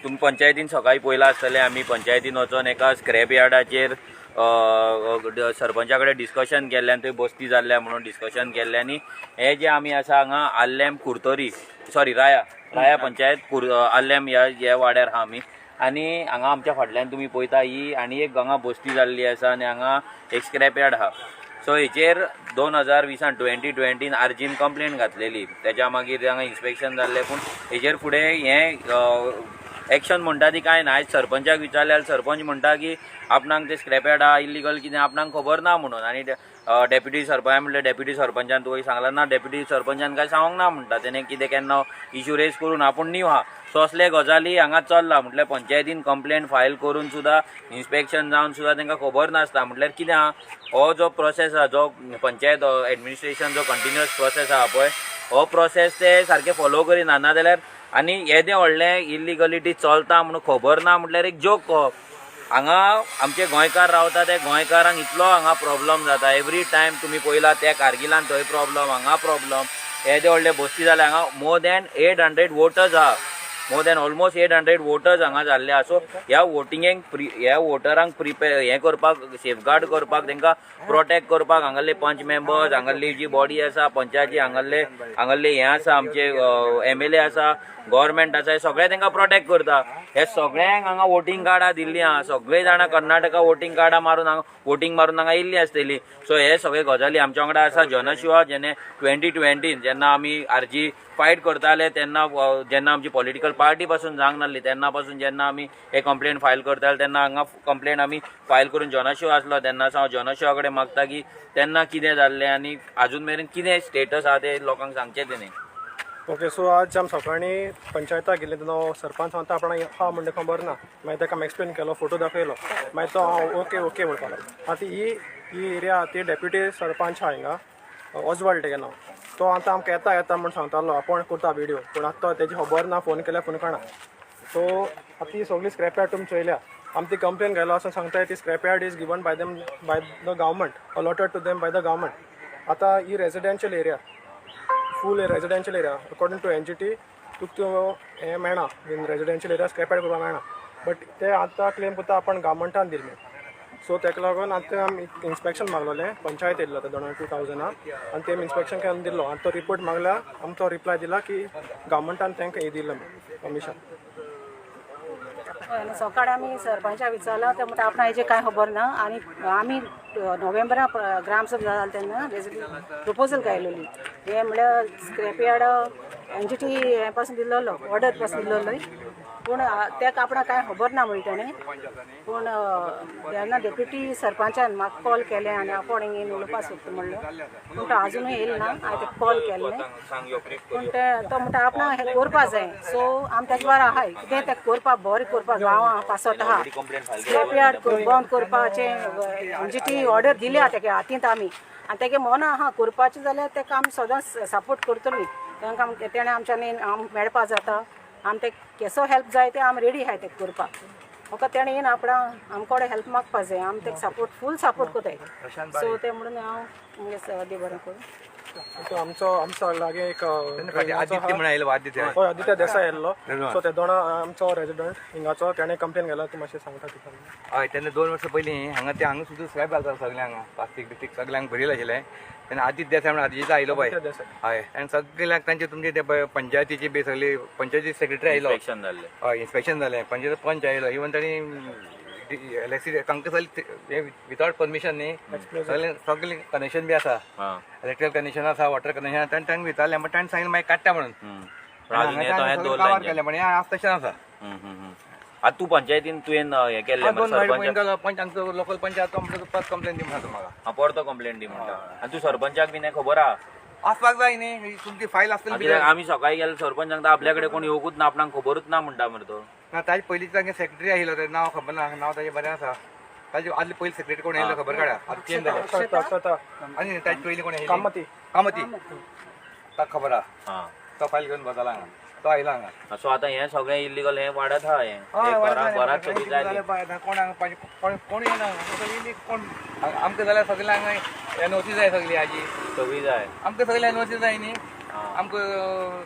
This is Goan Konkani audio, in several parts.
तुमी पंचायतीन सकाळी पयलां आसतलें. आमी पंचायतीन वचोन एका स्क्रॅप यार्डाचेर सरपंचा कडेन डिस्कशन केल्लें आनी थंय बस्ती जाल्ल्या म्हणून डिस्कशन केल्लें. आनी हे जे आमी आसा हांगा आल्लेम कुर्तोरी, सॉरी राया राया पंचायत आल्लेम ह्या वाड्यार आहा आमी. आनी हांगा आमच्या फाटल्यान तुमी पळयता ही आनी एक हांगा बस्ती जाल्ली आसा आनी हांगा एक स्क्रॅप यार्ड आहा. सो हेचेर 2020 2020 आरजीन कंप्लेन घातलेली. तेच्या मागीर हांगा इन्स्पेक्शन जाल्लें, पूण हेचेर फुडें हें एक्शन म्हणटा ती कांय ना. आयज सरपंचाक विचारल्यार सरपंच म्हणटा की आपणाक ते स्क्रॅप यार्ड आहा इल्लिगल कितें आपणाक खबर ना म्हणून. आनी डेप्युटी सरपंच म्हणल्यार डेप्युटी सरपंचान तुका सांगलां ना, डेप्युटी सरपंचान कांय सांगूंक ना म्हणटा, तेणें कितें केन्ना इशू रेज करून आपूण न्यू आहा. सो असले गजाली हांगा चल्ला. म्हटल्यार पंचायतीन कंप्लेन फायल करून सुद्दां इन्स्पेक्शन जावन सुद्दां तांकां खबर नासता. म्हटल्यार कितें आहा, हो जो प्रोसेस आहा, जो पंचायत एडमिनिस्ट्रेशन जो कंटिन्युअस प्रोसेस आहा पळय, हो प्रोसेस ते सारके फॉलो करिना. नाजाल्यार आनी येदें व्हडलें इल्लिगलिटी चलता म्हणून खबर ना म्हटल्यार एक जोक कहो. हांगा आमचे गोंयकार रावता, ते गोंयकारांक इतलो हांगा प्रॉब्लम जाता एवरी टायम. तुमी पळयला त्या कारगिलान थंय प्रॉब्लम, हांगा प्रॉब्लम. येदे व्हडले बस्ती जाले हांगा मोर दॅन 800 वोटर्स आहा, मोर दॅन ऑलमोस्ट 800 वोटर्स हांगा जाल्ले आहा. सो ह्या वोटिंगेक ह्या वोटरांक प्रिपेर हें करपाक, सेफगार्ड करपाक, तांकां प्रोटेक्ट करपाक हांगासले पंच मेंबर्स, हांगासली जी बॉडी आसा पंचायती, हांगासले हांगासले हें आसा, आमचे एमएलए आसा, गव्हर्मेंट आसा, हे सगळे तांकां प्रोटेक्ट करता. हे सगळ्यांक हांगा वोटींग कार्डां दिल्लीं आहा. सगळे जाणां कर्नाटका वोटींग कार्डां मारून हांगा वोटींग मारून हांगा येयल्ली आसतली. सो हे सगळे गजाली आमच्या वांगडा आसा. जनशिवा जेणे 2020 जेन्ना आमी आरजी फायट करताले तेन्ना, जेन्ना आमची पॉलिटिकल पार्टी पासून जावंक नासली तेन्ना पासून जेन्ना आमी हे कंप्लेन फायल करताले तेन्ना हांगा कंप्लेन आमी फायल करून जनशिवा आसलो तेन्ना हांव जनशिवा कडेन मागता की तेन्ना कितें जाल्लें आनी आजून मेरेन कितें स्टेटस आहा तें लोकांक सांगचें तेणी. ओके, सो आज आमी सकाळीं पंचायताक गेल्ले तेन्ना सरपंच सांगता आपणाक आहा म्हणटा खबर ना. मागीर ताका आमी एक्सप्लेन केलो, फोटो दाखयलो, मागीर तो हांव ओके ओके म्हणपाक लागलो. आतां ही ही एरिया ती डेप्युटी सरपंच आहा हिंगा, ओजवाल्ड तेगे नांव. तो आतां आमकां येता येता म्हण सांगतालो, आपूण करता विडियो, पूण आतां तो तेजी खबर ना. फोन केल्यार फोन काडना. सो आतां ही सगळी स्क्रॅप यार्ड तुमी चोयल्या. आमी ती कंप्लेन घायलो आसून सांगताय ती scrap yard is given by them, by the government, allotted to them by the government. आतां ही residential area, full residential area. According to NGT तुका त्यो हें मेळना, in residential area scrap yard करपाक मेळना. बट ते आतां क्लेम करता आपण गव्हर्मेंटान दिल्लें. सो ताका लागून आतां आमी इन्स्पेक्शन मागलोलें. पंचायत येयल्लो आतां दोन 2000 आनी तेमी इन्स्पेक्शन करून दिल्लो आनी तो रिपोर्ट मागला. आमकां तो रिप्लाय दिला की गव्हर्मेंटान तांकां हें दिलां परमिशन. हय, आनी सकाळी आमी सरपंचाक विचारलां, ते म्हणटा आपणा हेजें कांय खबर ना. आनी आमी नोव्हेंबरा ग्रामसभा जाली तेन्ना प्रपोजल घायलेली. हें म्हणल्यार स्क्रॅप यार्ड एनजीटी हें पासून दिल्लो, ऑर्डर पासून दिल्लो, पूण तेका आपणाक कांय खबर ना म्हणली तेणें. पूण तेन्ना डेप्युटी सरपंचान म्हाका कॉल केलें आनी आपूण हिंगा उलोवपाक सोदता म्हणलो, पूण तो आजुनूय येयलो ना. हांवें तेका कॉल केल्लें, पूण ते तो म्हणटा आपणाक हें करपा जाय. सो आमी तेजे बारा आहाय, कितें तें करपा, बरें करपा, गांवां पासत आहा. स्क्रॅप यार्ड बंद करपाचें एनजीटी ऑर्डर दिल्या तेगे हातींत आमी आनी तेगे मना आहा करपाचें जाल्यार तेका आमी सदांच सपोर्ट करतली. तांकां तेणें आमच्यांनी मेळपा जाता. आमी ते केसो हेल्प जाय ते आमी रेडी आहाय तेका करपाक. फकत तेणें येवन आपणा आमकोडे हेल्प मागपा जाय. आमी तेका सपोर्ट, फूल सपोर्ट करताय. सो तें म्हणून हांव मुगे देव बरें करूं. सो आमचो आमचो लागीं एक आदित्य म्हणून आयलो, आदित्य. हय, आदित्य देसाय आयल्लो. सो ते दोना आमचो रेजिडंट हिंगाचो, तेणें कंप्लेन केला. तूं मातशें सांगता तुका. हय, तेन्ना 2 वर्सां पयलीं हांगा ते हांगा सुद्दां स्क्रॅप घालताले सगळे. हांगा प्लास्टीक बिस्टीक सगळ्यांक भरिल्लें आशिल्लें. तेन्ना आदित्य देसाय म्हणून आदित्य आयलो पळय. आदित्य देसाय. हय, आनी सगळ्यांक तांचे तुमचे ते पळय पंचायतीची बी सगळी पंचायती सेक्रेटरी आयलो. इन्स्पेक्शन जाल्लें. हय, इन्स्पेक्शन जालें, पंचायत पंच आयलो. इवन तांणी इलेक्ट्रिसिटी तांकां सगळें विदावट परमिशन न्ही, सगळें सगळें कनेक्शन बी आसा, इलेक्ट्रिकल कनेक्शन आसा, वॉटर कनेक्शन आसा. ताणें तांकां विचारलें, बट ताणें सांगलें मागीर काडटा म्हणून. पण अजून हें तो हें दवरला. केलें, पण हें आज तशें आसा. आतां तूं पंचायतीन तुवें हें केल्लें दोन फावटी सरपंच केलो. पंच आमचो लोकल पंचायत, तो म्हणटा परत कंप्लेन दी म्हणटा म्हाका. हां, परतो कंप्लेन दी म्हणटा. आनी तूं सरपंचाक बीन हें खबर आहा? आसपाक जाय न्ही, तुमची फायल आसतली. कित्याक आमी सकाळी गेले, सरपंच सांगता आपल्या कडेन कोण येवकूच ना, आपणाक खबरूच ना म्हणटा मरे तो. ना, ताजे पयलीं तांगे सेक्रेटरी आयिल्लो, तें नांव खबर ना. नांव ताजें बरें आसा. ताजे आदले पयली सेक्रेटरी कोण आयिल्लो खबर काडा, आतां चेंज जालें. अक्षता. आनी ताजे पयलीं कोण आयिल्ली? कामती. कामती, ताका खबर आहा. हां. तो फायल घेवन बसला हांगा. तो आयला हांगा. सो आतां हें सगळें इल्लीगल हें वाडत आहा. हें घरां सगळीं जाली. कोण हांगा कोण येना, कोण आमकां जाल्यार सगळें हांगा एनओसी जाय सगळी हाजी सगळी जाय आमकां सगळें एनओसी जाय न्ही. आमकां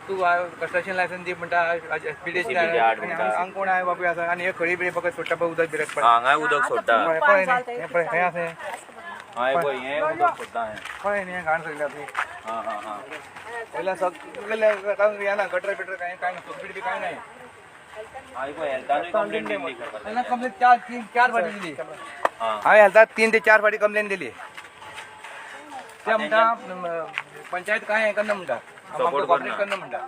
तूं कन्स्ट्रक्शन लायसन्स दी म्हणटा, पीडीएच हांगा कोण आहे बापूय आसा आनी हे खळी बिळी फकत सोडटा पळय उदक बिरक पळय हांगाय उदक सोडटा पळय पळय हें आसा हय पळय हें उदक सोडटा पळय न्ही घाण सगळी आपली. हां हां हां पयल्या सगळें येना गटर बिटर कांय कांय सोपीट बी कांय नाही. हय पळय हेल्थानूय कंप्लेन दिली कंप्लेन 4-3-4 फाटी दिली हांवें हेल्थाक 3 ते 4 फाटी कंप्लेन दिली. ते म्हणटा पंचायत कांय हें करना म्हणटा, कॉपरेट करना म्हणटा.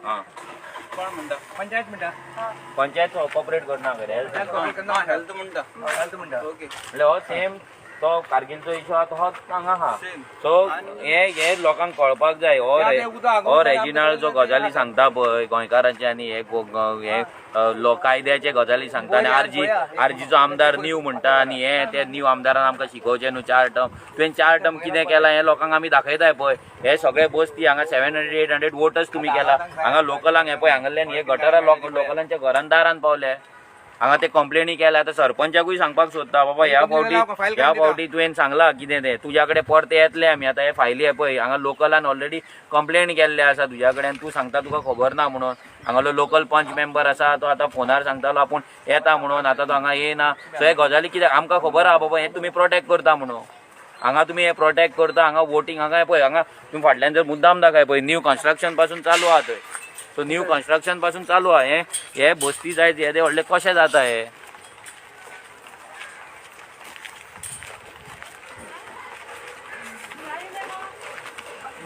कोण म्हणटा? पंचायत म्हणटा. पंचायत कॉपरेट करना हेल्थ म्हणटा. हेल्थ म्हणटा. ओके म्हणल्यार हो सेम तो कारगिलचो इशू आहा तो हांगा आहा. सो हे हे लोकांक कळपाक जाय. हो रेजिनाल्ड जो गजाली सांगता पळय गोंयकारांचे आनी हे हे कायद्याचे गजाली सांगता आनी आरजी आरजीचो आमदार न्यू म्हणटा आनी हे ते न्यू आमदारान आमकां शिकोवचें न्हू 4 टर्म. तुवें 4 टर्म कितें केलां हें लोकांक आमी दाखयताय पळय. हे सगळे बस्ती हांगा 700-800 वोटर्स तुमी केला हांगा लोकलांक. हे पळय हांगाल्यान हे गटरां लोकलांच्या घरान दारान पावले. हांगा ते कंप्लेनी केल्या. आतां सरपंचाकूय सांगपाक सोदता बाबा ह्या फावटी तुवें सांगलां कितें तें तुज्या कडेन परतें येतलें आमी. आतां हे फायली हे पळय हांगा लोकलान ऑलरेडी कंप्लेन केल्ले आसा तुज्या कडेन. तूं सांगता तुका खबर ना म्हणून. हांगालो लोकल पंच मेंबर आसा तो आतां फोनार सांगतालो आपूण येता म्हणून, आतां तो हांगा येना. सो हे गजाली कित्याक आमकां खबर आहा बाबा हें तुमी प्रोटेक्ट करता म्हणून. हांगा तुमी हें प्रोटेक्ट करता. हांगा वोटींग हांगा पळय हांगा तुमी फाटल्यान जर मुद्दाम दाखय पळय न्यू कन्स्ट्रक्शन पासून चालू आहा थंय. सो न्यू कन्स्ट्रक्शन पासून चालू आहा. हें हे बस्ती जायत येदे व्हडलें कशें जाता हें.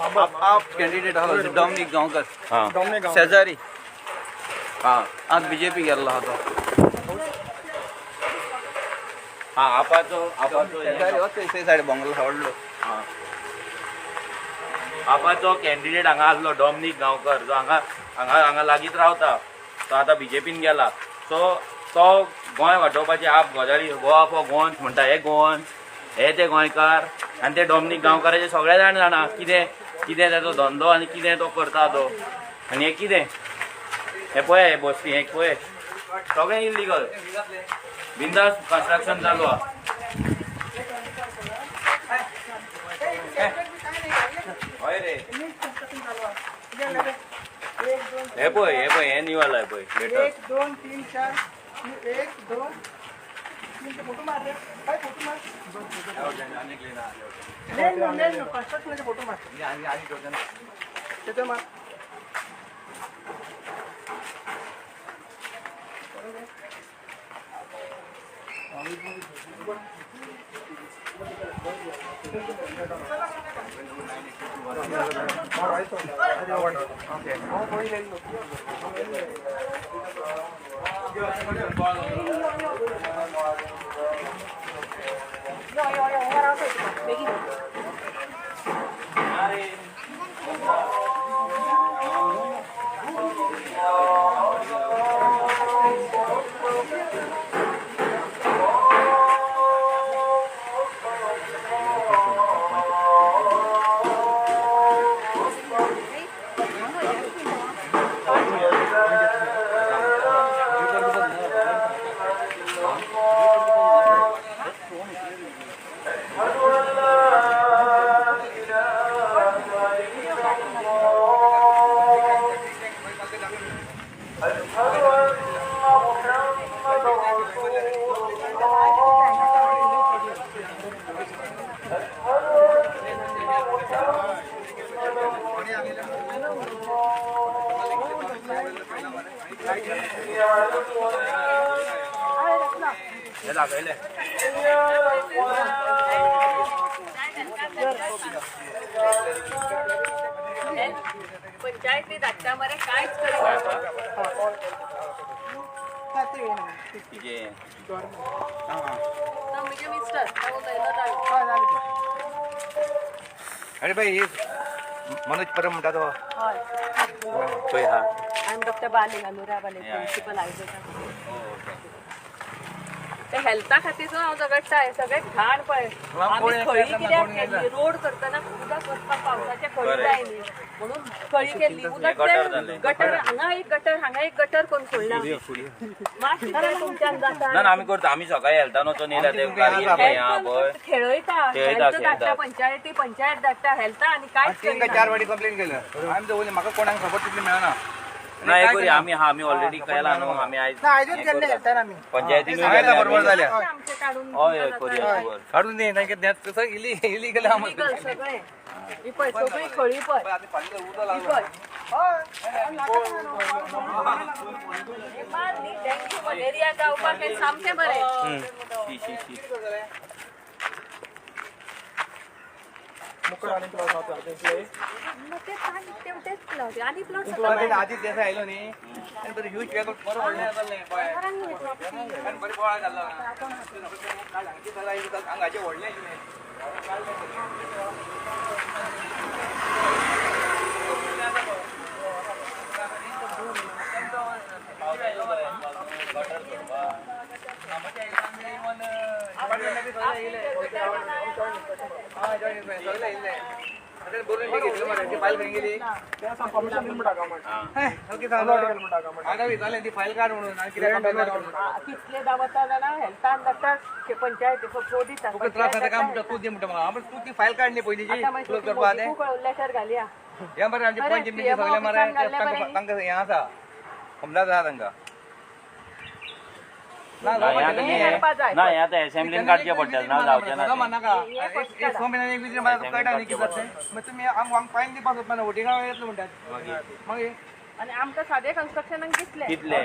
आप कॅन्डिडेट आहा डॉमनीक गांवकर हां शेजारी. हां आज बीजेपी गेल्लो आहा तो. हां आपाचो आपाचो शेजारी सायड बंगलो व्हडलो. हां आपाचो कॅन्डिडेट हांगा आसलो डॉमनीक गांवकर जो हांगा हांगा हांगा लागींच रावता. तो आतां बीजेपीन गेला. सो तो गोंय वाटोवपाची आप गजाली गोवा फॉर गोवन्स म्हणटा. हे गोवन्स हे ते गोंयकार आनी ते डॉमनीक गांवकाराचे सगळे जाण जाणा कितें कितें ताचो धंदो आनी कितें तो करता तो. आनी हें कितें हें पळय हे बस्ती हें पळय सगळें इल्लीगल बिंदास कन्स्ट्रक्शन चालू आहा. हय रे हे पळय हे पळय हे न्यू आलाय पळय लेटर. 1 2 3 4 1 2 3 फोटो मार रे काय फोटो मार. नाही कन्स्ट्रक्शनाचे फोटो मार त्याचा मार. यो यो यो हांगा रावता तुका बेगीन. हे दाखयलें. पंचायती धाडटा मरे कांयच करिना. कितें तो म्हजे मिस्टर तो उलयलो. अरे भाई मनोज परब म्हणटा तो. हय पळय हा. I am doctor Bale, Anura Bale, principal आयजोटा. ते हेल्था खातीर सुद्दां हांव झगडटा. हे सगळे घाण पळय आमी खळी कित्याक केली, रोड करतना उदक वचपाक पावसाचे खळी जाय न्ही म्हणून खळी केली. उदक गटर हांगा एक गटर हांगा एक गटर करून सोडला. मातशें तुमच्यान जाता ना आमी करता. आमी सकाळी हेल्थान वचून येयल्या ते खेळयता, हेल्थ धाडटा, पंचायती पंचायत धाडटा हेल्था आनी कांयच 3 का 4 वाटी कंप्लेन केलं आमी दवरली. म्हाका कोणाक सपोर्ट तितली मेळना. ना हे करूया आमी. हा आमी ऑलरेडी केला न्हू. आमी आयज पंचायतीनूय बरोबर जाल्या. हय हय करूया काडून दी तांकां इलिगल सगळें. ही पळय सगळी खळी पळय डेंग्यू मलेरिया जावपाक हें सामकें बरें. आनी प्लॉट आदी देसा आयलो न्ही आनी बरें ह्यूज बरो व्हडलें जालें पळय आनी बरें बोवाळ जालो. हांगाचें व्हडलें आशिल्लें. कितले दावता जाणा हेल्थान धाडटा पंचायत दिता. त्रास जाता काय म्हणटा तूं दी म्हणटा म्हाका. तूं ती फायल काडली पयलींची करपा लेटर घालया. हें मरे आमचे पंच बिंच सगळे मरे तांकां हें आसा हमला आसा तांकां. ना हे आतां असेंब्लीन काडचें पडटलें ना जावचें ना. एक 6 म्हयन्यांनी एक विचार कळटा न्ही कितें जाता. मागीर तुमी आमकां फायन दिवपाक सोदपा वोटिंगा येतलो म्हणटात मागीर. आनी आमकां सादे कन्स्ट्रक्शनाक कितले कितले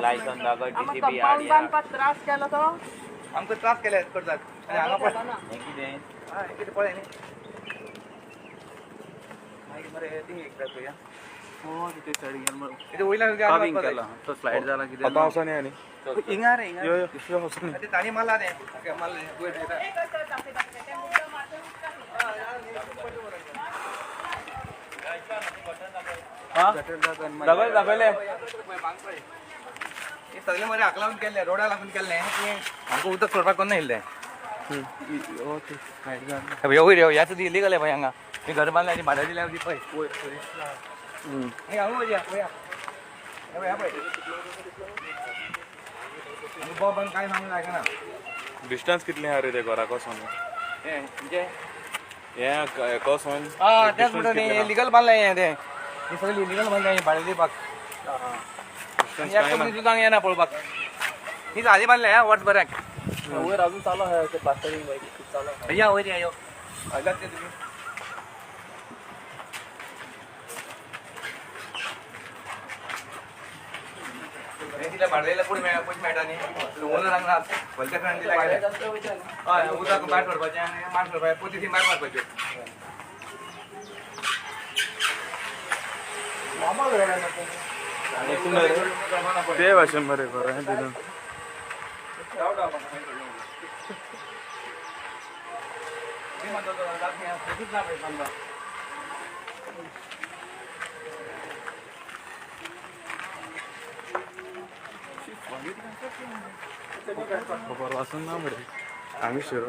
लायसन दाखय आमकां कंपाउंड बांदपाक त्रास केलो तो. आमकां त्रास केले करतात. आनी हांगा पळय हें कितें कितें पळय न्ही मागीर मरे ती एक दाखोवया. तांणी मारला तें मारलें. दाखयले हे सगळे मरे हाका लागून केल्ले, रोडा लागून केल्ले. आमकां उदक सोडपाक कोण नाशिल्लें. वयर ह्या सुद्दां इलिगल पळय हांगा. मी घर बांदलें आनी भाड्या दिल्या ती पळय वयर. हांगा वयर पळय बाबान काय सांगून आयकना. डिस्टन्स कितलें आहा रे ते घरा कोसोन? हें म्हणजे हें कोसोन तेंच म्हणटा न्ही इलिगल बांदलें हें तें. हें सगळें इलिगल बांदलें हें भाडें दिवपाक. सुद्दां येना पळोवपाक. ही आदी बांदलें वर्स बऱ्याक. वयर अजून चालू आहा ते प्लास्टरिंग चालू आहा. या वयर या यो हयलात ते तुमी. तिला भाडलेला पूण मेळटा पयशे मेळटा न्ही. ओनर हांगा भलत्या कडेन दिल्या गेले. हय उदक भायर सोडपाचें आनी मार सोडपाचें पोती ती मार मारपाच्यो. ते भाशेन मरे बरें तितून. खबर वाचून ना मरे आमी शिरो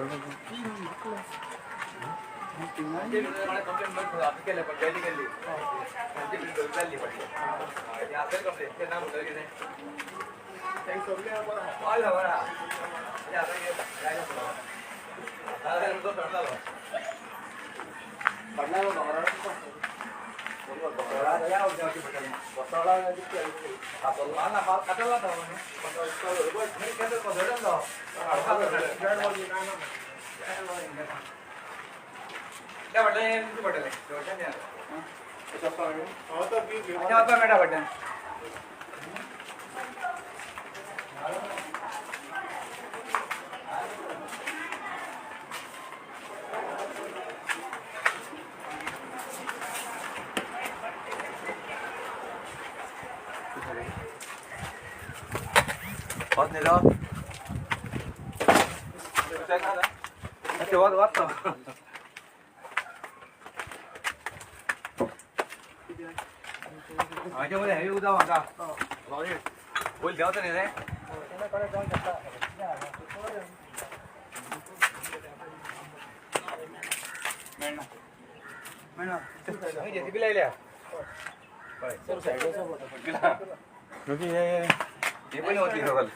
जेसीबी लायल्या. हे पण होती सगळं.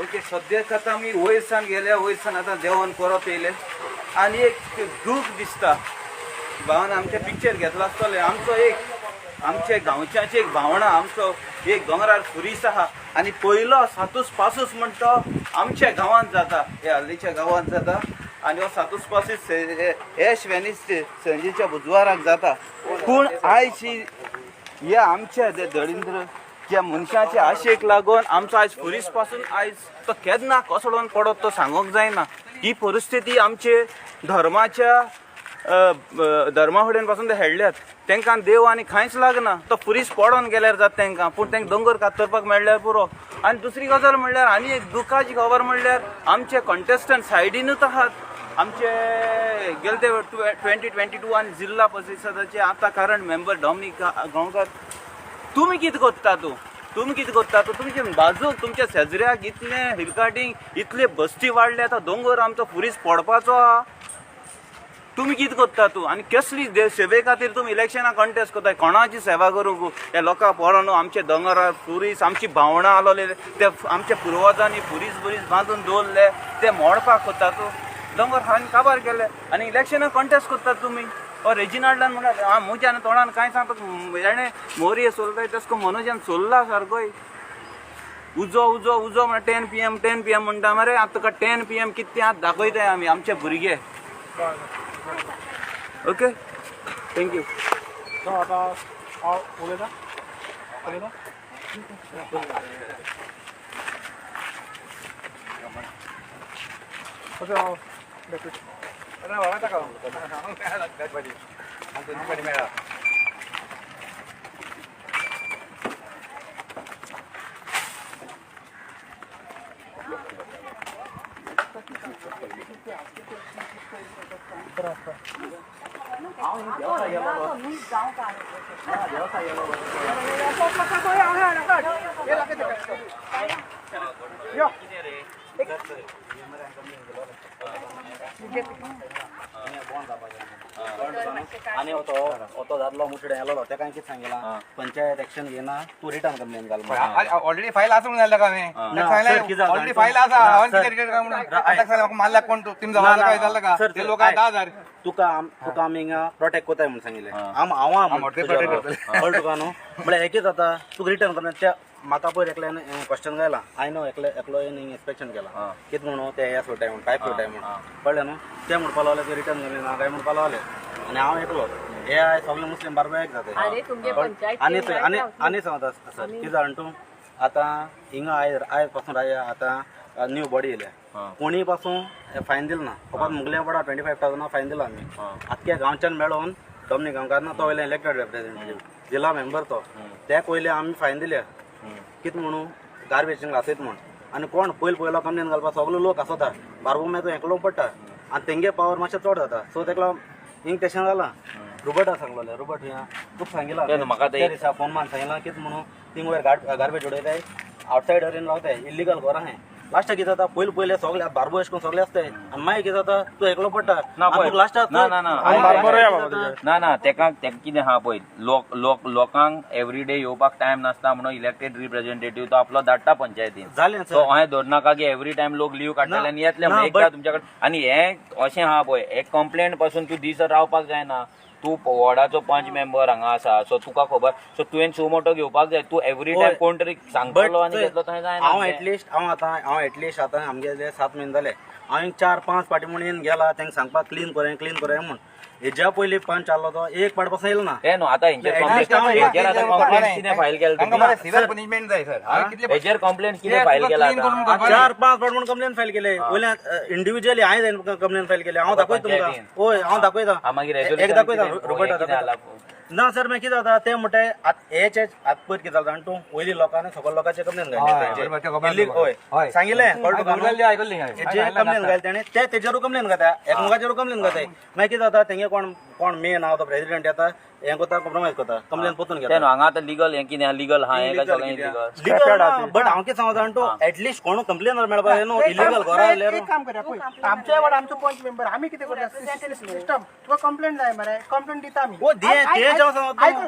ओके सद्याक आतां आमी वयर सान गेल्या, वयर सान आतां देंवन परत येयले आनी एक दूख दिसता. भावान आमचें पिक्चर घेतलां आसतलें. आमचो एक आमच्या गांवच्याची एक भावना, आमचो एक दोंगरार खुरीस आहा आनी पयलो सातूस पासूस म्हणटा तो आमच्या गांवांत जाता, हे हल्लीच्या गांवांत जाता. आनी हो सातूस पासूस एश वेनीस संजेच्या बुधवाराक जाता. पूण आयज ह्या आमच्या दळिंद्र ज्या मनशाचे आशेक लागून आमचो आयज खुरीस पासून आयज तो केन्ना कोसळोन पडत तो सांगूंक जायना. ही परिस्थिती आमचे धर्माच्या धर्मा फुडेन पासून ते हेडल्यात. तांकां देव आनी कांयच लागना, तो पुरीस पडोन गेल्यार जाता तांकां, पूण तांकां दोंगर कातरपाक मेळ्ळ्यार पुरो. आनी दुसरी गजाल म्हणल्यार आनी एक दुखाची खबर म्हणल्यार आमचे कंटेस्टंट सायडीनूच आहात. आमचे गेले ते 2022 आनी जिल्हा परिशदाचे आतां करंट मेंबर डॉमनीक गांवकार, तुमी कितें करता तूं, तुमी कितें करता तूं, तुमचे बाजूक तुमच्या शेजऱ्याक इतलें हिलकाटींग इतले बस्ती वाडले, आतां दोंगर आमचो पुरीस पडपाचो आहा, तुमी कितें करता तूं? आनी कसली सेवे खातीर तुमी इलेक्शनाक कॉन्टेस्ट करताय? कोणाची सेवा करूंक ह्या लोकांक पळोवन न्हू आमचे दोंगरार पुरीस आमची भावणां आसलोले ते आमच्या पुर्वजांनी पुरीस बुरीस बांदून दवरले ते मोडपाक करता तूं? दोंगर हांवें काबार केले आनी इलेक्शनाक कॉन्टेस्ट करतात तुमी. ओ रेजिनाल्डान म्हणल्यार म्हज्या तोंडान कांय सांगता, हेणें मोरये सोलताय तसो करून मनोजान सोल्ला सारकोय. उजो उजो उजो म्हणल्यार 10 PM 10 PM म्हणटा मरे. आतां तुका 10 PM कितें आतां दाखयताय आमी आमचे भुरगे. Okay, thank you. आतां हांव उलयता उलयता. ओके, हांव डेप्युटी. मेळा आनी तो दादलो मुठडे आलो तेका कितें सांगिलां, पंचायत एक्शन घेना, तूं रिटर्न कंप्लेन घाल. ऑलरेडी फायल आसा म्हणून जालें हांवें, ऑलरेडी फायल आसा. हांवें कितें रिटर्न काय म्हणून आतां सांगलें मारल्याक कोण तुमी जबाबदार काय जालें का ते लोक 10,000 तुका तुका आमी हिंगा प्रोटेक्ट कोताय म्हणून सांगिल्लें. हांव कळ्ळें तुका न्हू? म्हळ्यार हें कितें जाता, तुका रिटर्न कंप्लेन त्या म्हाका पयर एकल्यान क्वेश्चन घायला, हांवें न्हू एकलो एकलो इन्स्पेक्शन केलां, कितें म्हणून ते हे सोडटाय म्हणून पायप सोडटाय म्हणून, कळ्ळें न्हू? ते म्हणपा लागले ते रिटर्न कंप्लेन ना काय म्हणपा लागले. आनी हांव एकलो हे आयज सगळे मुस्लीम बारबा एक जाता. आनी आनी आनी सांगता सर कितें जाणा तूं, आतां हिंगा आयज आयज पासून आतां न्यू बॉडी येयल्या, कोणी पासून फायन दिल ना, फकत मुगले पडा 25,000 फायन दिला आमी. आख्ख्या गांवच्यान मेळोन डॉमनीक गांवकार ना तो वयले इलेक्टेड रिप्रेझेंटेटिव्ह जिल्हा मेंबर तो, त्या पयले आमी फायन दिल्या कितें म्हणून गार्बेज आसयत म्हूण. आनी कोण पयलो पयलो कंप्लेन घालपाक सगलो लोक आसता, बारबो मागीर तो एकलो पडटा आनी तेंगे पावर मातशें चड जाता, सो तेका लागून हिंग तशें जालां. रोबर्टा सांगलोले रोबर्ट तुका सांगिला म्हाका त्या दिसा फोन मान सांगिला कितें म्हणून थिंग वयर गार्बेज उडयताय आवटसायडर येवन रावताय इल्लिगल घरां आहाय लास्टाक कितें जाता पयले पयले सगळे बारबो अशें करून सगळे आसताय आनी मागीर कितें जाता तूं एकलो पडटा लास्टाक ना ना ना ना तेका कितें आहा पळय लोक लोकांक एवरीडे येवपाक टायम नासता म्हणून इलेक्टेड रिप्रेझेंटेटिव्ह तो आपलो धाडटा पंचायतीन जालें सो हांवें धरनाका की एवरी टायम लोक लीव काडटले आनी येतले म्हणून एकदां तुमच्या कडेन. आनी हें अशें आहा पळय एक कंप्लेंट पासून तूं दीस रावपाक जायना. तूं वॉर्डाचो पंच मेंबर हांगा आसा सो तुका खबर सो तुवें सुमोटो घेवपाक जाय. तूं एवरी टायम कोण तरी सांगतलो आनी घेतलो थंय जायना. हांव एटलिस्ट हांव आतां हांव एटलिस्ट आतां आमगेले 7 म्हयने जाले हांव 4-5 पाटी म्हूण येवन गेला तांकां सांगपाक क्लीन कोरया क्लीन कोरया म्हूण. हेज्या पयलीं पंच आसलो तो एक पाट पासून येयलो ना. तें न्हू आतां हेंचेर कंप्लेंट कितें फायल केलें पनिशमेंट जाय सर. हेचेर कंप्लेंट कितें फायल केला 4-5 पाट म्हूण कंप्लेन फायल केले. वयल्यान इंडिविज्युअली हांवें कंप्लेन फायल केले. हांव दाखयता तुमकां. हय हांव दाखयता मागीर एक दाखयता रोबर्ट. ना सर मागीर कितें जाता तें म्हणटाय आतां हेच आतां पयर कितें जाता जाणा तूं वयली लोकांनी सगळ्या लोकांचे कंप्लेन घायले. हय सांगिल्लें जे कंप्लेन घायले तेणें ते तेजेरूय कंप्लेन घाता एकमेकाचेरूय कंप्लेन घाताय. मागीर कितें जाता तेंगे कोण कोण मेन आहा तो प्रेसिडेंट येता हें करता कॉम्प्रोमायज करता कंप्लेन परतून घेता. हांगा आतां लिगल हें कितें लिगल आहा हें सगळें लिगल बट हांव कितें सांगता जाणा तूं एटलिस्ट कोण कंप्लेन मेळपाक जाय न्हू इलिगल घरा जाल्यार. एक काम करूया पळय आमच्या वार्ड आमचो पंच मेंबर आमी कितें करता सिस्टम तुका कंप्लेन जाय मरे कंप्लेन दिता आमी.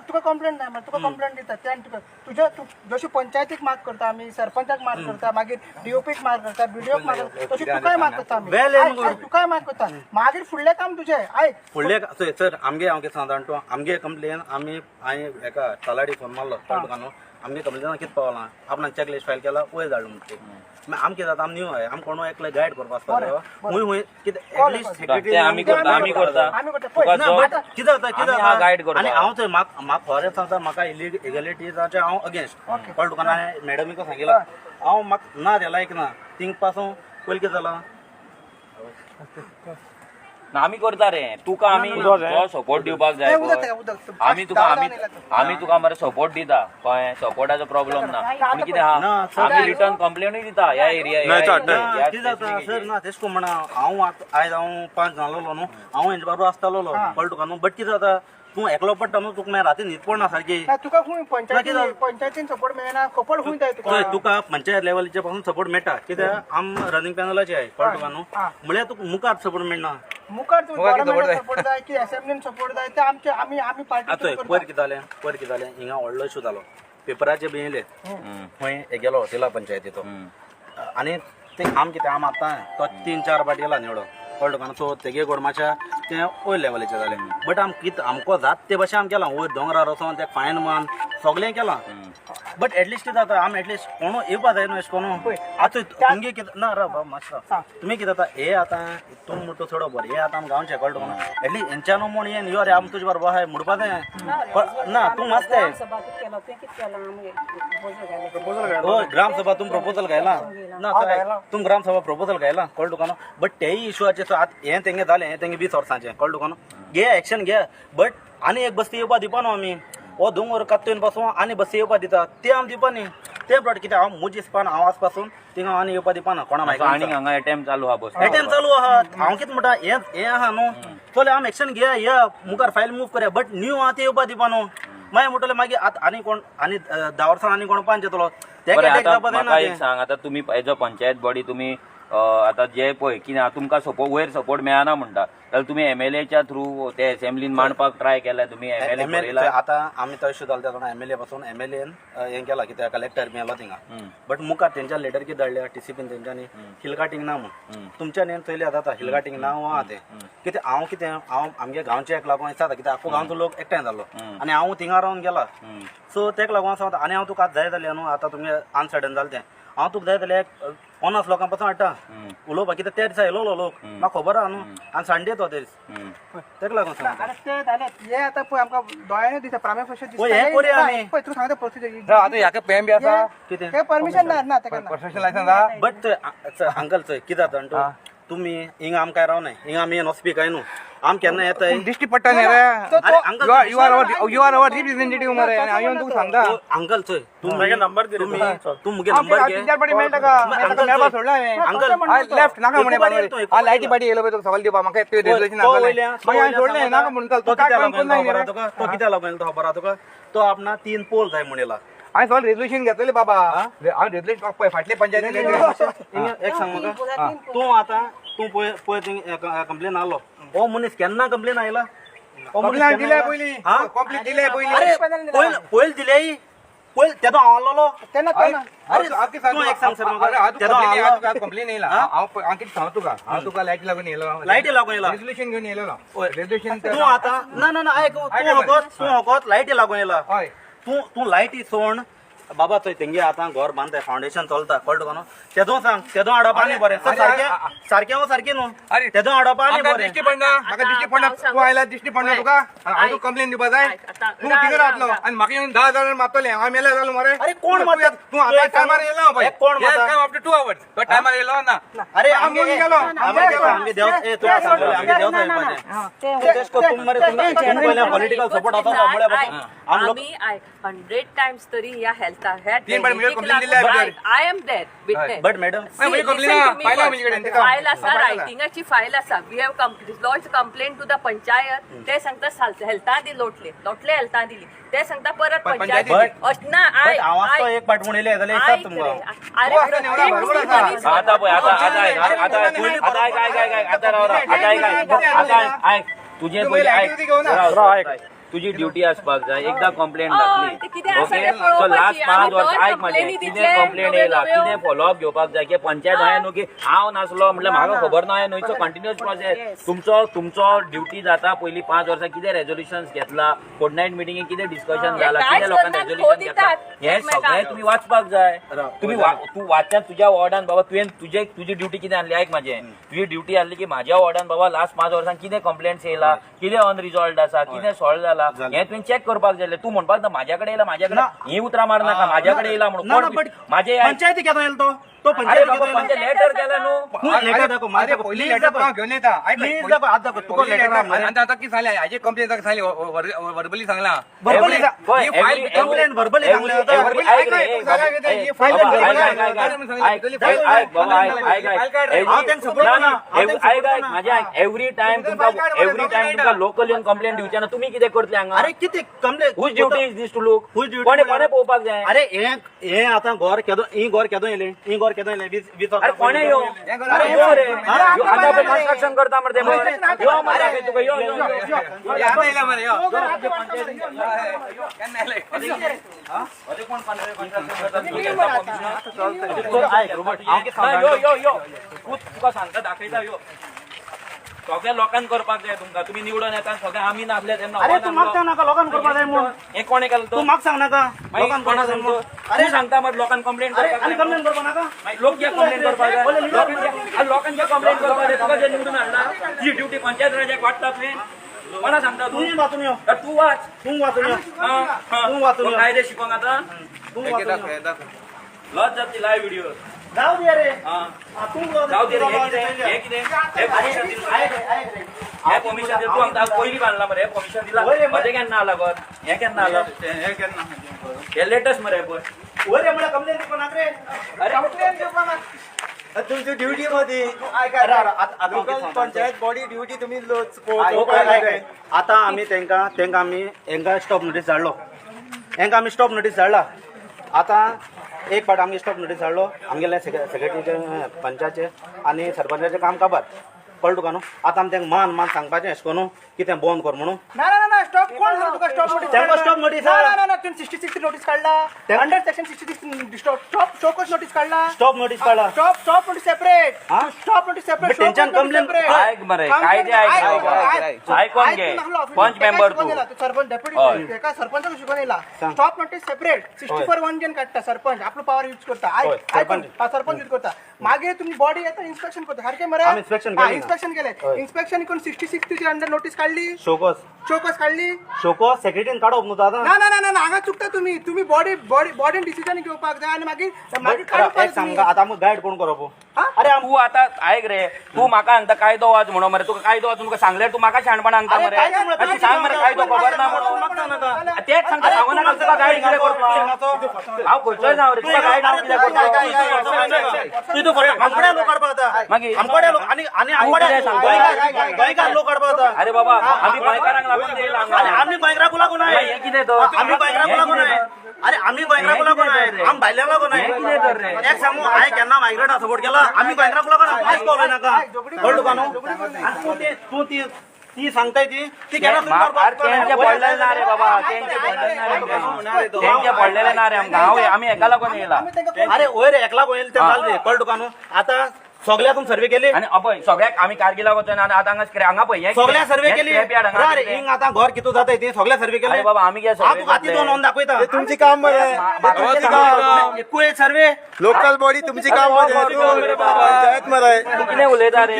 तुका कंप्लेन जाय मरे तुका कंप्लेन दिता ते तुका तुज्या जशी पंचायतीक मार्क करता आमी सरपंचाक मार्क करता मागीर डीओपीक मार्क करता बीडीओक मार्क करता तशी तुकाय मार्क करता आमी तुकाय मार्क करता मागीर फुडलें काम तुजें. आयक फुडलें सर आमगे हांव कितें सांगता जाणा तूं आमगे कंप्लेन आमी हांवें एका तलाडी फोन मारलो तुका न्हू आमगे कंप्लेना कितें पावलां आपणाक चॅक लिस्ट फायल केला वयर धाडलो म्हणटा मागीर आमकां कितें जाता आमी न्यू आमी कोणू एकले गायड करपा आसता हुंय हुंय कितें एटलिस्ट सेक्रेटरी आमी करता आमी करता कितें जाता कितें जाता. आनी हांव थंय म्हाका खरें सांगता म्हाका इलिगलिटीजाचे हांव अगेन्स्ट कळ्ळें तुका. हांवें मॅडमीक सांगिलां हांव म्हाका ना तें लायक ना थिंग पासून पयलीं कितें जालां आमी करता रे तुका आमी जो सपोर्ट दिवपाक जाय आमी तुका आमी तुका मरे सपोर्ट दिता कळ्ळें. सपोर्टाचो प्रॉब्लम ना पूण कितें आहा आमी रिटर्न कंप्लेनूय दिता ह्या एरिया. कितें जाता सर ना तेश कोण म्हणा हांव आयज हांव 5 जालोलो न्हू हांव हेंचे बरोबर आसतालो कळ्ळें तुका न्हू. बट कितें जाता तूं एकलो पडटा न्हू तुका मागीर राती न्हीद पडना सारकी. तुका खूंय पंचायतीन सपोर्ट मेळना खबर खूंय जाय तुका. तुका पंचायत लेवलीचे पासून सपोर्ट मेळटा कित्याक आम रनिंग पॅनलाचे आहे कळ्ळें तुका न्हू. म्हळ्यार तुका मुखार सपोर्ट मेळना. मुखार गव्हर्नमेंट सपोर्ट जाय की असेंब्लीन सपोर्ट जाय ते आमचे आमी आमी पार्टी. पयर कितें जालें पयर कितें जालें हिंगा व्हडलो इशू जालो पेपराचे बी येयले खंय गेलो जिल्हा पंचायतीचो आनी ते आम कितें आम आतां तो 3-4 पाटी येयला निवडो कळ्ळें तुका. सो तेगे गोड मातशें तें वयर लेवलीचें जालें बट आम कितें आमकां जात ते भाशेन आम केलां वयर दोंगरार वचोन तेका फायन मान सगळें केलां बट एटलिस्ट कितें जाता आम एटलिस्ट कोणू येवपा जाय न्हू अशें कोणू आतां तुमगे कितें ना राव बाब मातशें तुमी कितें जाता हे आतां तूं म्हणटा चड बरें हे आतां आम गांवचें कळ्ळें तुका. एटलिस्ट हेंच्यान म्हूण येन यो रे आम तुजे बरोबर आहाय म्हणपा जाय ना तूं मातशें हय ग्रामसभा तुमी प्रपोजल घायला ना तुमी ग्रामसभा प्रपोजल घायला कळ्ळें तुका न्हू. बट तेय इशूआचे आतां हें तेंगे जालें हें तेंगे 20 वर्सांचें कळ्ळें तुका न्हू. घे एक्शन घे बट आनी एक बस्ती येवपा दिवपा न्हू आमी हो दोंगर कात्तून पासून आनी बस्ती येवपा दिता ते आमी दिवपा न्ही ते ब्रॉड कितें हांव म्हज हिसपान हांव आज पासून थिंगा आनी येवपा दिवपा ना कोणा मागीर. आनी हांगा एटेम्प चालू आहा बस एटेम्प चालू आहा हांव कितें म्हणटा हें हें आहा न्हू चल आमी एक्शन घेया या मुखार फायल मूव करया बट न्यू आहा ते येवपा दिवपा न्हू. मागीर म्हणटलें मागीर आतां आनी कोण आनी 10 वर्सां आनी कोण पंच येतलो म्हाका एक सांग आतां तुमी एज अ पंचायत बॉडी तुमी आतां जे पळय कितें तुमकां सपोर्ट वयर सपोर्ट मेळना म्हणटा जाल्यार तुमी एमएलएच्या थ्रू ते असेंब्लीन मांडपाक ट्राय केल्या तुमी एमएलए? आतां आमी तो इशू जालो तेन्ना एमएलए पासून एमएलएन हें केलां कित्याक कलेक्टर बी आयलो थिंगा बट मुखार तेंच्या लेटर कितें धाडल्या टीसीपीन तेंच्यांनी हिलकाटींग ना म्हूण तुमच्यान चोयल्या जाता हिलकाटींग ना आहा तें कित्याक हांव कितें हांव आमगे गांवचे एक लागून दिसता कित्याक आख्खो गांवचो लोक एकठांय जाल्लो आनी हांव थिंगा रावन गेला सो तेका लागून सांगता. आनी हांव तुका आतां जाय जाल्यार न्हू आतां तुमगे अनसडन जालें तें हांव तुका जाय जाल्यार 50 लोकां पासून हाडटा उलोवपाक कित्याक त्या दिसा येयलोलो लोक म्हाका खबर आहा न्हू आनी संडे तो ते दीस तेका लागून सांगता. ते जालें हें आतां पळय आमकां दोळ्यांनी दिसता प्रामे फशें पळय हें करुया आमी पळय तूं सांगता प्रोसिजर आतां ह्याका पेन बी आसा कितें तें परमिशन ना ना तेका प्रोफेशनल लायसन्स आहा बट अंकल चोय कितें जाता तूं तुमी हिंगा आमकां रावनाय, हिंगा आमी वचपी काय न्हू, आम केन्ना येताय दिश्टी पडटा न्ही रे. You are our representative मरे. हांव येवन तुका सांगता अंकल, चोय तूं म्हगे नंबर दी, तूं मुगे नंबर घे. 3-4 पाटी मेळटा का मेळपा सोडला हांवें. अंकल लेफ्ट नाका म्हणे, हांव लायटी पाटी येयलो पळय तुका सवाल दिवपा, म्हाका ते रेजोल्युशन मागीर हांवें सोडलें नाका म्हणून. चल तो कित्याक लागून, तो कित्याक लागून तो खबर आहा तुका? तो आपणा 3 पोल जाय म्हणिला. हांवें सगळें रेजोल्युशन घेतलें बाबा, हांव रेजोल्युशन पळय फाटले पंचायतीन. एक सांग म्हाका, तूं आतां तूं पळय पळय कंप्लेन आलो, हो मनीस केन्ना कंप्लेन आयला? कंप्लेन दिल्या पयलीं, कंप्लेन दिल्या पयलीं. अरे पयलीं दिल्याय, पयलीं तेदो हांव आसलोलो तेन्ना. अरे तूं एक सांग सर म्हाका, तेदो हांव कंप्लेन येयला. हांव कितें सांगू तुका, हांव तुका लायटी लागून येयलो, लायटी लागून येयला, रेजोल्युशन घेवन येयलो. रेजोल्युशन तूं आतां ना ना ना आयक, तूं फकत लायटी लागून येयला. हय, तूं तूं लायटी सोड बाबा, थंय तेंगे आतां घर बांदताय, फावंडेशन चलता, कळटा तुका न्हू? तेदो सांग, तेदो हाडप आनी बरें सारकें सारकें हो सारकें न्हू, तेदो हाडप आनी बरें. दिश्टी पडना म्हाका, दिश्टी पडना. तूं आयला दिश्टी पडना तुका, हांव तुका कंप्लेन दिवपा जाय. तूं थिंगा रावतलो आनी म्हाका येवन 10 जाणां मारतलें, हांव मेल्यार जालो मरे. अरे कोण मारता? तूं आतां टायमार येयलो पळय, कोण मारता? आफ्टर 2 आवर्स तो टायमार येयलो ना. अरे आमगे गेलो, आमगे देव, ए तूं सांगलें आमगे देव जाय पॉलिटिकल सपोर्ट आसा म्हळ्यार आमी 100 टायम्स तरी ह्या हेल्था ह्या I am there witness. But madam file आसा, रायटिंगाची फायल आसा. We have lodge complaint to the panchayat. ते सांगता हेल्था दी, लोटले लोटले हेल्था दिली, ते सांगता परत पंचायत ना. हांव एक पाट म्हणिल्लें जाल्यार तुमकां. अरे आतां पळय, आतां आतां आतां आतां राव आतां आयक, तुजें पयलीं आयक, तुजी ड्युटी आसपाक जाय. एकदां कंप्लेन घातली, ओके, सो लास्ट 5 वर्सां आयक म्हाजें, कितें कंप्लेन येयला, कितें फॉलोअप घेवपाक जाय. की पंचायत हांवें न्हू की हांव नासलो म्हटल्यार म्हाका खबर ना, न्हू. It's a continuous process. तुमचो तुमचो ड्युटी जाता पयलीं 5 वर्सां कितें रेजोल्युशन्स घेतला, फोर्टनायट मिटिंगेक कितें डिस्कशन जाला, कितें लोकांक रेजोल्युशन घेतला, हें सगळें तुमी वाचपाक जाय. तुमी तूं वाचच्यान तुज्या वॉर्डान बाबा तुवें तुजे तुजी ड्युटी कितें आहली, आयक म्हाजें, तुजी ड्युटी आहली की म्हाज्या वॉर्डान बाबा लास्ट 5 वर्सां कितें कंप्लेंट्स येयला, कितें अनरिजॉल्ड आसा, कितें सॉल्व जाला, हें तुवें चॅक करपाक जाय. तूं म्हणपाक ना म्हाज्या कडेन येयला, म्हाज्या कडेन ही उतरां मार नाका, म्हाज्या कडेन येयला म्हणून. म्हाजे पंचायती केन्ना येयलो तो? तो पंचायत लेटर केला न्हू, लेटर दाखव, पयलीं लेटर घेवन येता. प्लीज दाखव, आतां दाखव तुका लेटर. आतां आतां कितें सांगलें हाजे कंप्लेन सांगली, वर्बली सांगलां, कंप्लेन वर्बली सांगलें. एवरी टायम तुमकां, एवरी टायम तुमकां लोकल येवन कंप्लेन दिवचे ना. तुमी कितें करतले हांगा? अरे कितें complain? Whose duty is this to look? कोणें कोणें पळोवपाक जाय? अरे हें हें आतां घर केदो, ही घर केदो येयलें, ही घर केदो येयलें, 20 अरे कोणें यो? अरे यो रे, आतां पळय कन्स्ट्रक्शन करता मरे ते, यो मरे तुका, यो यो यो यो यो तुका सांगता, दाखयता यो. सगळ्या लोकांक करपाक जाय तुमकां, तुमी निवडून येता सगळें आमी नासले तेन्ना. अरे तूं म्हाका सांग नाका लोकांक करपाक जाय म्हूण. हें कोणें केलें? तूं म्हाका सांग नाका लोकांक करपाक जाय म्हूण. अरे सांगता मरे लोकांक कंप्लेन करपाक जाय, कंप्लेन करपाक नाका. लोक कित्याक कंप्लेन करपाक जाय? लोकांक कित्याक कंप्लेन करपाक जाय? तुका जे निवडून हाडला तुजी ड्युटी पंचायत राजाक वाडटा तुवें. कोणा सांगता तूं? वाचून यो, तूं वाच, तूं वाचून यो, तूं वाचून यो. कायदे शिकोंक आतां तूं वाचून यो. लज जातली लायव्ह व्हिडिओ. जाऊ दे रे, जाऊ दे रे. हें कितें? हें परमिशन दिलां, हें परमिशन दिलां. तूं आमकां पयलीं बांदला मरे, हें परमिशन दिलां. म्हजें केन्ना आला घर? हें केन्ना आला? हें लेटस्ट मरे पळय. वयर म्हळ्यार कंप्लेन दिवपा नाका रे. अरे कंप्लेन दिवपा नाका, तुमची ड्युटी मदी पंचायत बॉडी ड्युटी तुमी. आतां आमी तेंकां तेंकां आमी हेंकां स्टॉप नोटीस धाडलो, हेंकां आमी स्टॉप नोटीस धाडला. आतां एक पाट आमगे स्टॉप नोटीस धाडलो, आमगेले सेक्रेटरीचे पंचाचे आनी सरपंचाचें काम काबार, कळ्ळें तुका न्हू? आतां आमी तेंकां मान मान सांगपाचें एशें करून कितें बंद कर म्हणून. ना ना ना, स्टॉप कोण सांगता तुका स्टॉप नोटीस? तेंकां स्टॉप नोटीस ना ना ना, तुवें 66 नोटीस काडला, under section 66 stop show cause notice काडला, स्टॉप नोटीस काडला, stop stop notice separate, stop notice separate. तेंच्यान कंप्लेन आयक मरे, कायदे आयक, आयकोन घे. पंच मेंबर तूं, सरपंच डेप्युटी, एका सरपंचाक शिकोवन येयला. स्टॉप नोटीस सेपरेट 64(1) जेन काडटा सरपंच, आपलो पावर यूज करता. सरपंच यूज करता, मागीर तुमी बॉडी येता इन्स्पेक्शन करता. सारकें मरे? इन्स्पेक्शन केलें, इन्स्पेक्शन करून 66 अंडर नोटीस काडली, शोकॉज शोकॉज काडली, शोकॉज सेक्रेटरीन काडप न्हू दादा. ना ना ना ना, हांगा चुकता तुमी. तुमी बॉडी बॉडी बॉडीन डिसिजन घेवपाक जाय आनी मागीर मागीर काडपाक. सांगा आतां आमकां गायड कोण करप? अरे तू आता आयक रे, तू म्हाका सांगता कायदो वाच म्हणून मरे, तुका कायदो वाचून तुका सांगल्यार तू म्हाका शाणपण सांगता मरे. अशें सांग मरे कायदो खबर ना म्हणून, तेच सांगता. सांगू नाका तुका गायड कितें करपा, हांव खंयचोय जावं रे, तुका गायड हांव कितें करपा. आमकडे लोक काडपा आता, आमकडे लोक आनी आनी आमकडे गोंयकार लोक काडपा आता. अरे बाबा आमी गोंयकारांक लागून येयला, आमी गोंयकारांक लागून हें कितें तर, आमी गोंयकारांक लागून. अरे आमी गोंयकारांक लागून आमी भायल्यांक लागून. एक सांगू, हांवें केन्ना मायग्रंटा सपोर्ट केला? आमी गोंयकारांक लागून कांयच पावले नाका. कळ्ळें तुका न्हू? आनी तूं तूं ती ती सांगताय ती ती केन्ना तेंचे पडलेले ना रे बाबा, तेंचे पडलेले ना रे, तेंचे पडलेले ना रे आमकां. हांव आमी एका लागून येयला. अरे वयर एकला येयला तें जालें रे. कळ्ळें तुका न्हू? आतां सगळ्याक सर्वे केली आनी अपय सगळ्याक आमी कारगिलाक वचोन आतां हांगा हांगा पळय सगळ्या सर्वे केली. अरे हिंग आतां घर कितू जाता ती सगळ्या सर्वे केली. बाबा आमी दोन दाखयता तुमची काम मरे, एकूय सर्वे लोकल बॉडी तुमची काम मरे, पंचायत मरे. तूं कितें उलयता रे?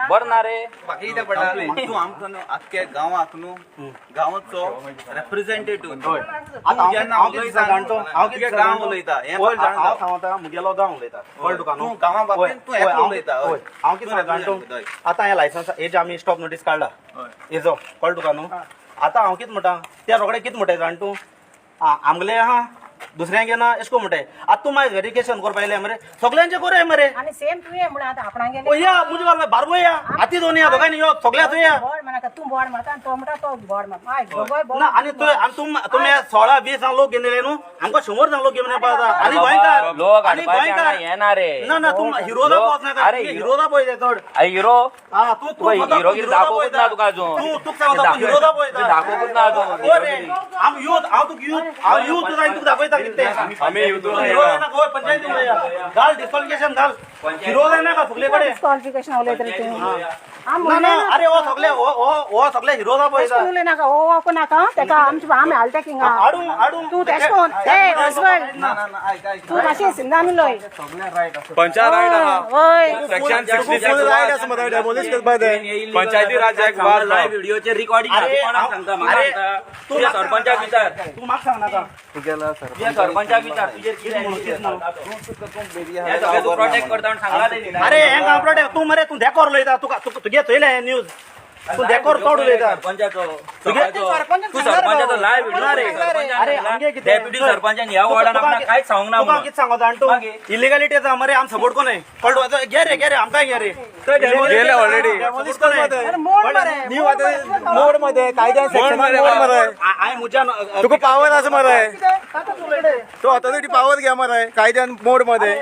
बरें ना रे, तूं आमकां न्हू आख्ख्या गांवाक न्हू गांवाचो रेप्रेझेंटेटिव्ह. गांव उलयता, हांव सांगता मुगेलो गांव उलयता. कळ्ळें तुका न्हू? तूं गांवा बाबतींत तूं एकलो उलयता. हांव कितें सांगता आतां हें लायसन्स हेजें आमी स्टॉप नोटीस काडला हेजो. कळ्ळें तुका न्हू? आतां हांव कितें म्हणटा, ते रोखडे कितें म्हणटाय जाण तूं आमगेले आहा दुसऱ्यांक ना एशको म्हणटाय. आतां तूं मागीर वेरिफिकेशन करपा येयलें मरे, सगळ्यांचें कोरय मरे. आनी सेम तुवें म्हणून आतां आपणागेलें या मुजे बारबो बारबो या आती दोन या दोगांनी यो सगळ्या तूं या बोर्ड म्हणा, तूं बोर्ड म्हणता आनी तो म्हणटा तो बोर्ड म्हणटा. ना आनी तुवें आनी तूं तुमी 16 20 जाण लोक घेवन येयले न्हू, आमकां 100 जाण लोक घेवन येवपा जाता. आनी गोंयकार लोक आनी गोंयकार येना रे. ना ना तूं हिरोदा पळोवच नाका. अरे हिरोदा पळयता चड. अरे हिरो आं तूं तूं हिरोगिरी दाखोवकूच ना तुका अजून. तूं तुका सांगता हिरोदा पळयता, दाखोवकूच ना अजून. आम यूथ, हांव तुका यूथ, हांव यूथ जाय तुका दाखयता. आमी यूथ पंचायती घाल डिस्क्वॉलिफिकेशन घाल. हिरो जायना सगळे कडेन डिस्क्वॉलिफिकेशन उलयता रे तूं. ना अरे हो सगळे हो सगळे हिरो पळयता. उलय नाका, हो हो नाका तेका आमचे आमी हालता हिंगा. हाडूं हाडूं तूं तेश कोन ए हजबंड तूं मातशें सिंधान उलय. पंचायत रायट आहा, हय सेक्शन 66 रायट आसा मरे, डेमोलिश करपा जाय. पंचायती राज एक्ट वाज लायव्ह व्हिडिओचेर रिकॉर्डिंग. कोणाक सांगता? म्हाका सांगता तुज्या सरपंचाक विचार. तूं म्हाका सांग नाका, तुज्या सरपंचाक विचार तुजेर कितें तूं प्रोटेक्ट करता म्हूण सांगला तेणी. अरे हें काम प्रोटेक्ट तूं मरे, तूं देकोर उलयता. तुका तुगे चोयलें न्यूज, तूं देकोर चड उलयता. सरपंचाचो तूं सरपंचाचो लायव्ह व्हिडिओ रे. अरे आमगे कितें डेप्युटी सरपंचान ह्या वॉर्डान आपणाक कांयच सांगूंक ना. तुका कितें सांगता जाण तूं? इलिगॅलिटी आसा मरे, आम सपोर्ट कोण कळ्ळें? घे रे घे रे आमकां घे रे. गेले ऑलरेडी मोड मध्ये कायद्यान सेक्शन मोड मरे. हांवें म्हज्यान तुका पावर आसा मरे, तूं ऑथॉरिटी पावर घे मरे कायद्यान मोड मध्ये.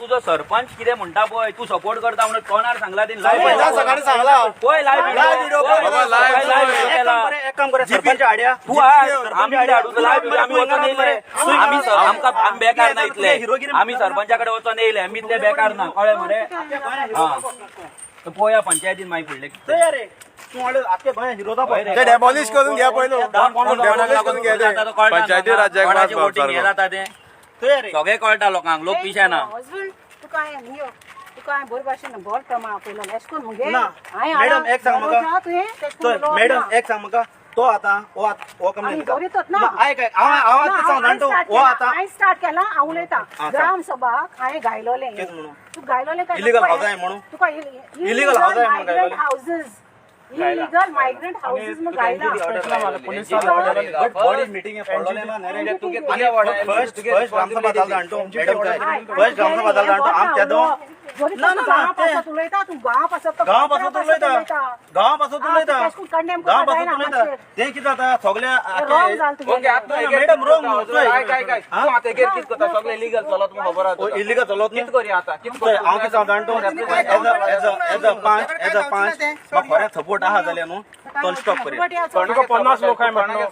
तुजो सरपंच कितें म्हणटा पळय, तूं सपोर्ट करता म्हणून कोणार सांगला तेणी. लायव्ह सकाळी सांगला पळय, लायव्ह व्हिडिओ एक काम कर सरपंच हाड्या तूं हाड, आमी हाडू लायव्ह व्हिडिओ. आमी वचोन येयले, आमी आमकां आमी बेकार ना इतले, आमी सरपंचा कडेन वचोन येयले, आमी इतले बेकार ना. कळ्ळें मरे? आं पळोवया पंचायतीन मागीर फुडलें. रे तूं आख्खे गोंया हिरोदा ते डेमोलिश करून घ्या पयलो. डेमोलिश करून घ्या. पंचायती राज्याक कोणाचें वोटींग हें जाता तें सगळें कळटा लोकांक. लोक पिशे ना. तुका तुका हांवें बरे भाशेन बरो प्रमाण आपयलो एशें करून मुगे. मॅडम एक सांग म्हाका, मॅडम एक सांग म्हाका, तो आतां हो हो आनी कंप्लेन दवरितच ना. आयक आयक हांव हांव कितें सांगता जाण तूं? हो आतां हांवें स्टार्ट केलां, हांव उलयतां. ग्राम सभाक हांवें गायलोलें. कितें म्हणून? तूं गायलोलें काय? इलिगल हावज आहे म्हणून? तुका इलिगल हावज आहे म्हणून गायलोलें? हावजीस, इलिगल मायग्रंट हावजीस म्हूण गायला. बट बॉडी मिटींग पडलोलें ना न्ही रे. फर्स्ट फर्स्ट ग्रामसभा जाल जाण तूं मॅडम, फर्स्ट ग्रामसभा जाल जाण तूं आम तेदो ना ना गांवा पासत उलयता तूं, गांवा पासत गांवा पासत उलयता, गांवा पासत उलयता, गांवा पासत उलयता. तें कितें जाता सगळ्या मॅडम रोंग. तूं आतां हेगेर कितें करता? सगळें इलिगल चलत म्हूण खबर आसा. इलिगल चलत कितें करी आतां? कितें हांव कितें सांगता जाण तूं? एज अ पांच, एज अ पांच म्हाका खरें सपोर्ट आहा जाल्यार न्हू तो स्टॉप करया. तुका 50 लोक आहे म्हटलं,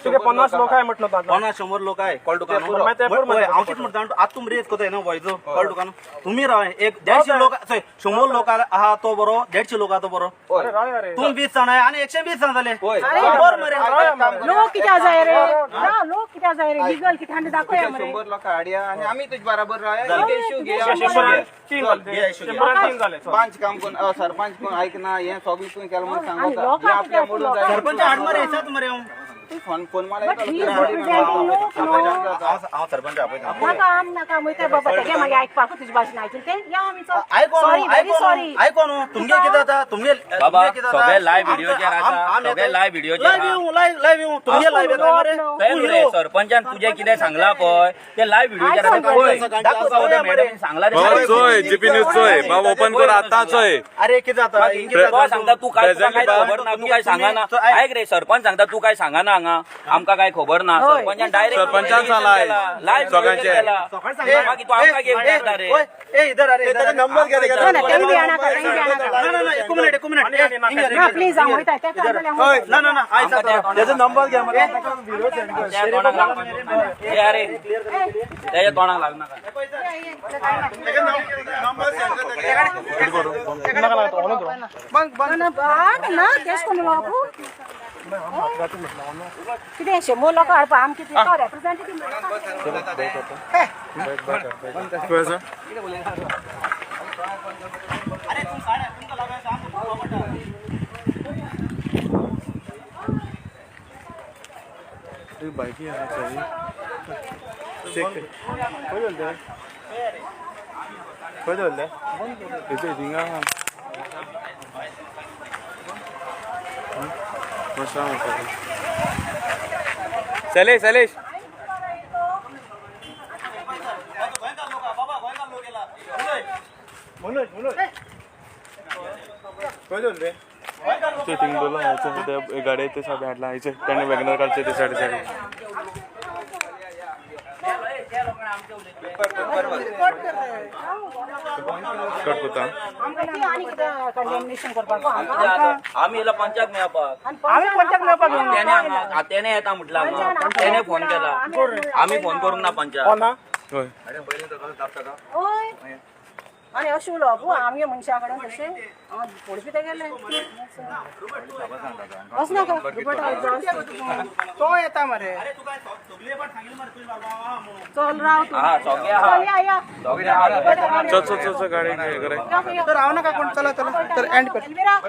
तुगे 50 लोक आहे म्हटलं, 50 100 लोक आहे. कळ्ळें तुका न्हू? हांव कितें म्हणटा आतां तुमी रेज करताय न्हू वॉयजो, कळ्ळें तुका न्हू? तुमी राव एक 150 लोक, सॉरी 100 लोक आहा तो बरो, 150 लोक आहा तो बरो. तूं 20 जाण आनी 120 जाण जाले. बरें मरे. लोक कित्याक जाय रे? ना लोक कित्याक जाय रे? लिगल कित्याक दाखोवया मरे. 100 लोक हाडया आनी आमी तुजे बराबर रावया. पंच काम कोण सरपंच कोण आयकना, हें सगळें तूं केलां म्हणून सांगता. सरपंच हाड मरे, येतात मरे. Phone phone But he is representing लोक न्हू. हांव सरपंच आपयता. नाका आम नाका वयता बाबा तेगे मागीर आयकपाकू तुजे भाशेन आयकून ते या आमी. आयको सॉरी, व्हेरी सॉरी. आयको न्हू, तुमगे कितें जाता तुमगे बाबा, सगळे लायव्ह व्हिडिओचेर आसा, सगळे लायव्ह व्हिडिओचेर. लायव्ह येवं, लायव्ह येवं, तुमगे लायव्ह येता मरे. तें न्हू रे, सरपंचान तुजें कितें सांगलां पळय तें लायव्ह व्हिडिओचेर आसा पळय. दाखोवपा मॅडमीन सांगलां. बाबा चोय, जीपी न्यूज चोय बाबा, ओपन कर आतां चोय. अरे कितें जाता? तो सांगता तूं काय, तुका काय खबर ना, तूं काय सांगना. आयक रे, सरपंच सांगता तूं काय सांगना, हांगा आमकां काय खबर ना. सरपंचान डायरेक्ट सरपंचान सांगला लायव्ह सगळ्यांचे. मागीर तूं आमकां कितें विचारता रे? ए इधर, अरे ताका नंबर घे. ना ना, तेमी बी येनाका, तेमी बी येनाका. ना ना ना, एक मिनिट, एक मिनिट. ना प्लीज, हांव वयता तेका जाल्यार हांव वयता. ना ना ना, आयज त्याचा नंबर घे मरे. त्या तोंडाक लागपाक ए, अरे तेच्या तोंडाक लागनाका. ना ना बाग ना तेश कोण बाबू कितें 100 लोक हाडपा आम कितें तो रेप्रेझेंटेटिव्ह. बायकी खंय दवरले, खंय दवरले हेचे थिंगा. शैलेश, शैलेश. खंय दवरले? ते थिंग दवरला ते गाडये ते साडे हाडला हायचे ताणें वॅगनर काडचे ते साडे साडे. कट करता. आमकां आनी कितें कंडेमनेशन करपाक आमकां? आमी येयला पंचाक मेळपाक. आमी पंचाक मेळपाक. तेणे हांगा तेणे येता म्हटलां, तेणे फोन केला, आमी फोन करूंक ना पंचाक. हय. हय, आनी अशें उलोवप आमगे मनशा कडेन तशें हांव पळोवपी तें गेलें. वच नाका तो येता मरे. चल राव तूं, हा सगळे आहा. चल या या. सगळे आहा. चल चल चल चल, गाडी तर राव नाका कोण, चला चला तर एंड कर. एलविरा.